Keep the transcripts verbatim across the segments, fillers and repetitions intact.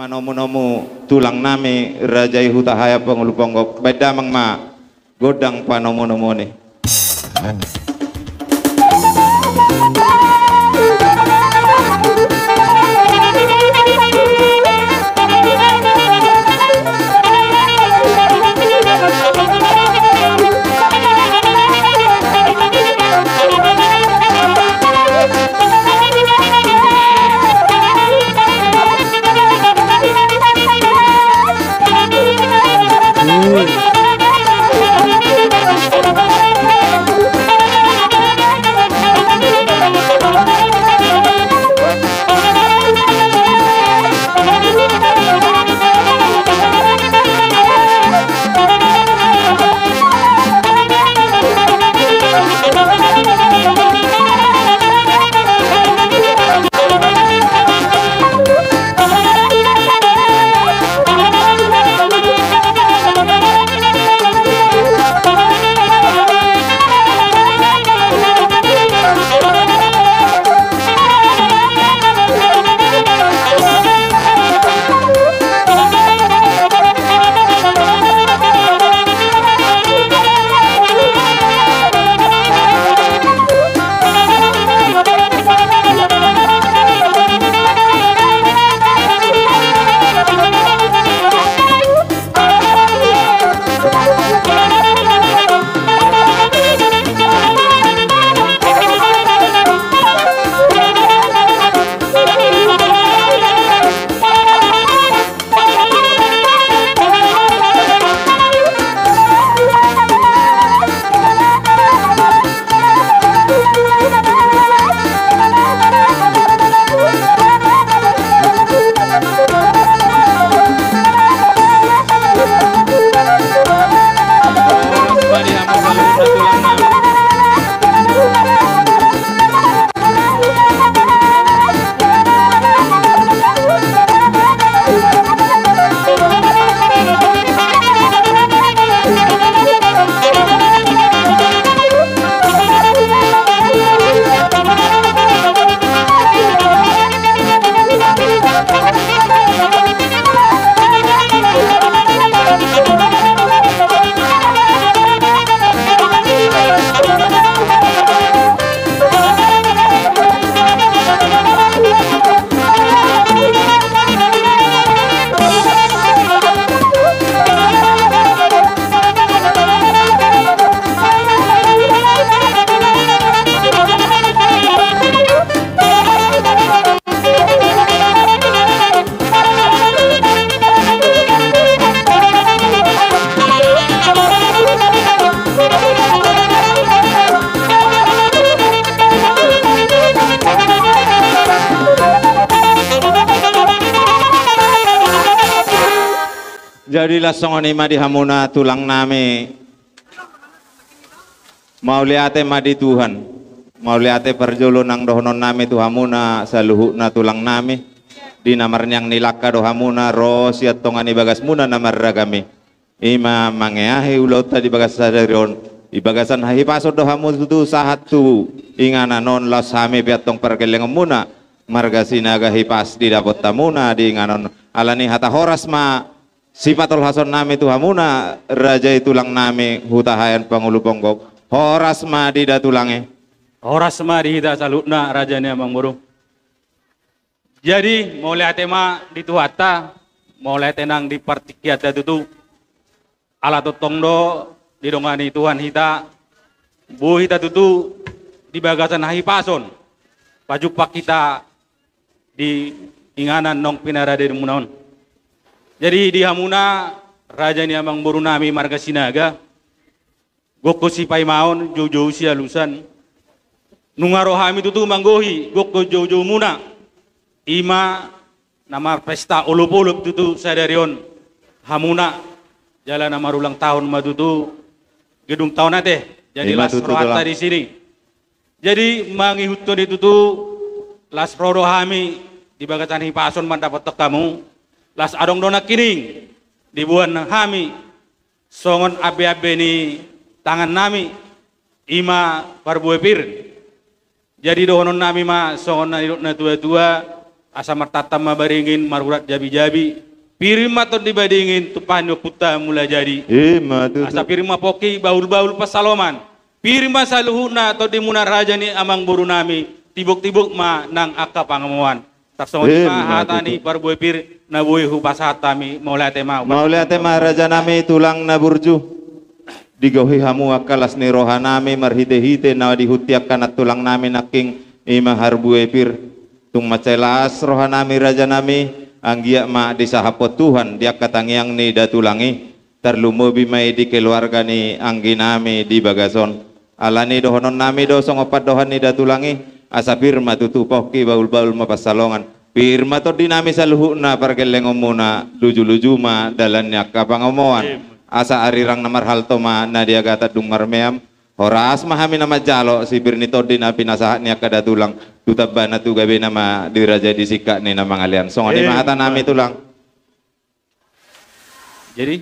Manomu-nomu tulang nami, raja i Hutahaean Pangulu Ponggok, baen damang ma gondang panomu-nomuon i. Jadi laos songon i ma di hamuna tulang nami. Mauliate ma di Tuhan. Mauliate parjolo nang dohonon nami tu hamuna saluhutna tulang nami. Di na marniang ni langka do hamuna ro sian tonga ni bagasmuna na marragam i. I ma mangeahi ulaonta di bagas sadari on. Di bagasan hahipason do hamu tutu sahat tu inganan on laos hami pe antong pargellengonmuna marga Sinaga hipas didapot hamuna di inganan on. Alani hata horas ma sipatolhason nami tu hamuna raja i tulang nami Hutahaean Pangulu Ponggok. Horas ma di da tulang i. Horas ma di hita saluhutna raja ni amang boru. Jadi mauliate ma di Tuhanta, mauliate nang di partingkianta tutu. Ala tongtong do didongani Tuhan hita, boi hita tutu di bagasan hahipason pajumpang hita di inganan naung pinaradeonmuna on. Jadi di hamuna raja ni amang boru nami marga Sinaga, gokhon sipaimaon, joujou sialusan. Nunga ro hami tutu manggohi gokhon joujoumuna. I ma na marpesta olopolop tutu sadari on hamuna, jala na marulang tahun ma tutu gedung taon ate. Jadi laos rohanta di sini. Jadi mangihuthon i tutu, laos ro do hami di bagasan hahipason mandapothon hamu. Laos adong do nangkining diboan hami songon ambeambe ni tangan nami, i ma parbue pir. Jadi dohonon nami ma songon na nidok natuatua, Asa martantan ma baringin, marurat jabijabi. Pir ma Tondi Badingin, tumpahon ni ompunta Mulajadi. Ima tutu. Asa pir ma pongki bahulbahul pansalongan. Pir ma saluhutna tondimuna raja ni amangborunami, tiboktibok ma nang angka pangomoan. Tarsongon i ma hata ni parbue pir na boi hupasahat hami, mauliate ma. Mauliate ma rajanami tulang na burju. Digohi hamu angka las ni rohanami marhitehite na dihut ni angka nantulangnami nangkin, ima parbue pir. Tung mansai las rohanami rajanami, anggiat ma disahaphon Tuhan di angka tangiang ni datulang i, tarlumobi ma i di keluarga ni angginami di bagas on. Alani i dohononnami do songon pandohan ni datulang i, asa pir ma tutu pongki bahulbahul ma pansalongan. Pir ma tondinami saluhutna pargellengonmuna, lujuluju ma dalan ni angka pangomoan. Asa arirang na marhalto ma na di agatan dung marmeam. Horas ma hami na manjalo sipir ni tondi na pinasahat ni angka datulang, tu tambana tu gabena ma di raja i di singkat ni na mangalean. Songon i ma hatanami tulang. Jadi?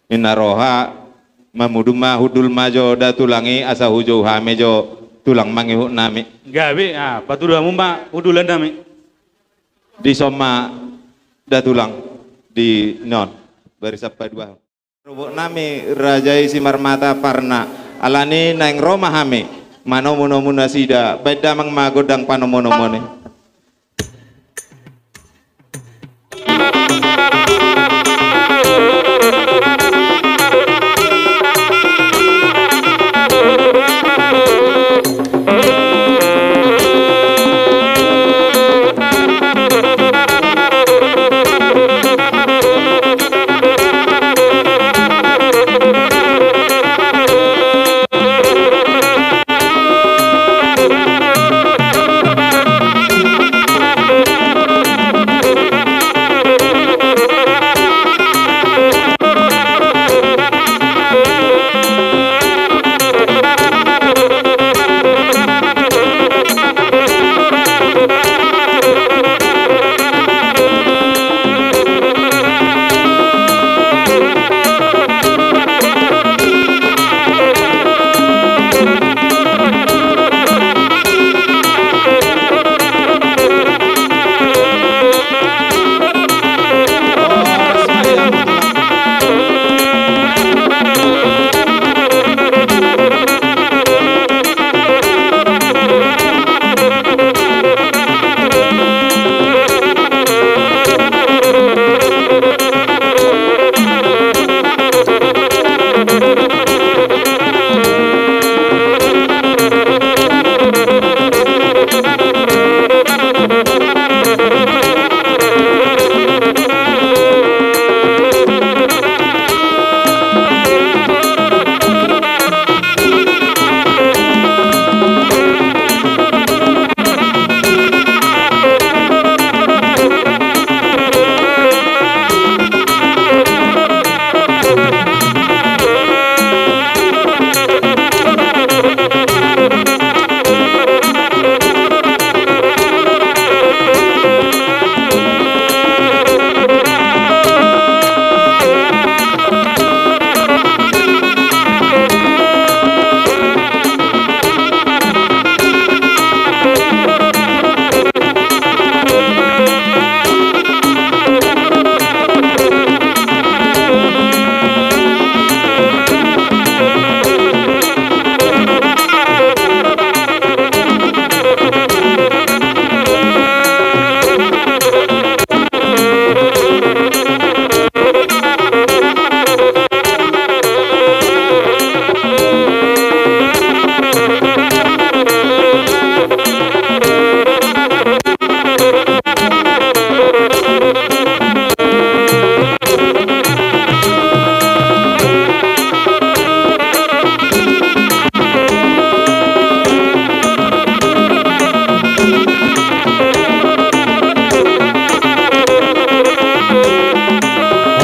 Inna roha, mamudun ma hundul ma jo datulang i asa hujou hami jo tulang mangihutnami. Gabe, ah, patudu hamu ma hundulannami. Dison ma datulang di non barisan paduahon. Robotnami raja i Simarmata Parna, alani naeng ro ma hami manomunomu nasida, baen damang ma gondang panomunomuon i.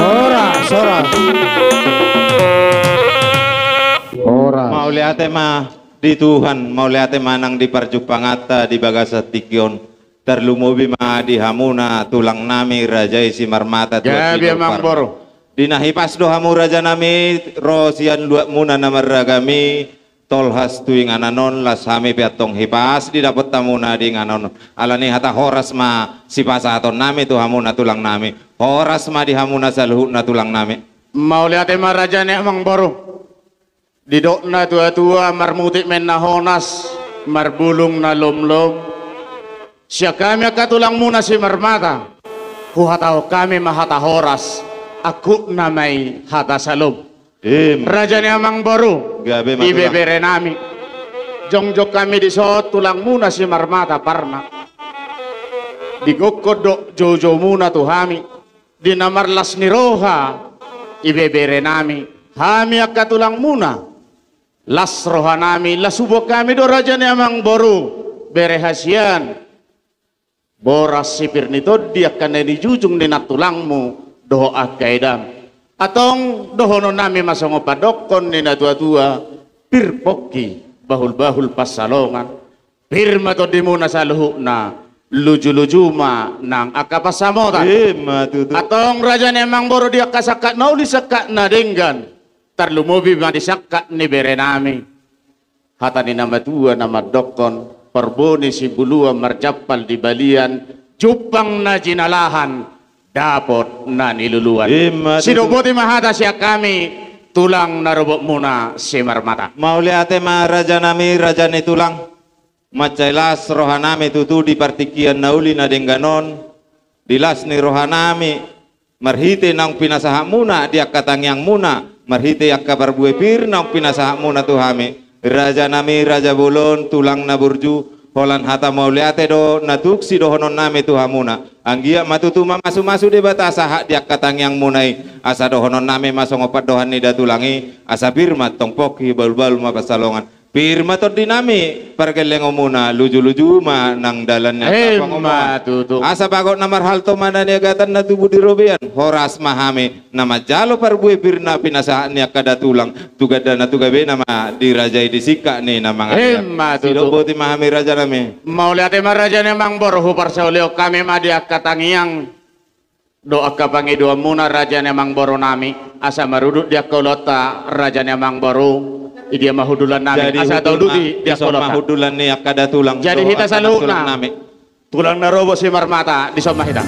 Horas, horas. Horas. Mauliate ma di Tuhan, mauliate ma nang di parjumpanganta di bagasan tingki on. Tarlumobi ma di hamuna tulangnami raja i Simarmata Tuan Gabe Amang Boru. Di na hipas do hamu rajanami ro sian luatmuna na marragam i, tolhas tu inganan on, las hami pe antong hipas didapot hamuna di inganan on. Alani hata horas ma sipasahaton nami tu hamuna tulang nami. Horas ma di hamuna saluhutna tulang nami. Mauliate ma raja ni amangboru. Didok na tua-tua, marmutik ma inna honas, marbulung na lomlom. Sian hami angka tulangmuna Simarmata, huhatahon hami ma hata horas, angkupna ma i hata salom. Raja ni amangboru, ibebere nami. Jongjong hami dison tulangmuna Simarmata parna. Digokhon do joujoumuna tu hami di na marlas ni roha, ibebere nami. Hami angka tulangmuna, las roha nami, las hubuan hami do raja ni amangboru, bere hasian. Boras si pir ni tondi angka na nijujung ni nantulangmu dohot angka edam. Antong dohonon nami ma songon pandokkon ni na tua-tua, pir pongki bahul-bahul pansalongan. Pir ma tondimuna saluhutna, luju-luju ma nang angka pansamotan. Ima tutu. Antong raja ni amangboru, di angka sangkap na uli sangkap na denggan, tarlumobi ma di sangkap ni bere nami. Hata ni na matua na mandokkon, parbue ni sibuluan marjampal di balian, jumpang na jinalahan, dapot na niluluan. Ima tutu. Sidok boti ma hata sian hami, tulang na robotmuna Simarmata. Mauliate ma raja nami, raja ni tulang. Mansai las roha nami tutu di partingkian na uli na denggan on, di las ni roha nami, marhite naung pinasahatmuna di angka tangiangmuna, marhite angka parbue pir naung pinasahatmuna tu hami. Raja nami, raja bolon, tulang na burju, holan hata mauliate do na tuk sidohonon nami tu hamuna. Anggiat ma tutu mamasu-masu Debata sahat di angka tangiangmuna i, asa dohonon nami ma songon pandohan ni da tulang i, asa pir ma antong pongki, bahul-bahul ma pansalongan. Pir ma tondi nami pargellengonmuna, luju-luju ma nang dalan ni angka pangomoan. Ima tutu. Asa bagot na marhalto ma na niagatan na tubu di robean, horas ma hami na manjalo parbue pir na pinasahat ni angka da tulang, tu gandana tu gabena ma di raja i di singkat ni na mangajar. Ima tutu. Sidok boti ma hami raja nami. Mauliate ma raja ni amangboru, huparsaulihon hami ma di angka tangiang dohot angka pangidoanmuna raja ni amangboru nami, asa marudut di angka ulaonta raja ni amangboru. I dia ma hundulan nami, jadi asa taudut di angka ulaonta. Jadi hita saluhutna tulang na robot Simarmata, dison ma hita.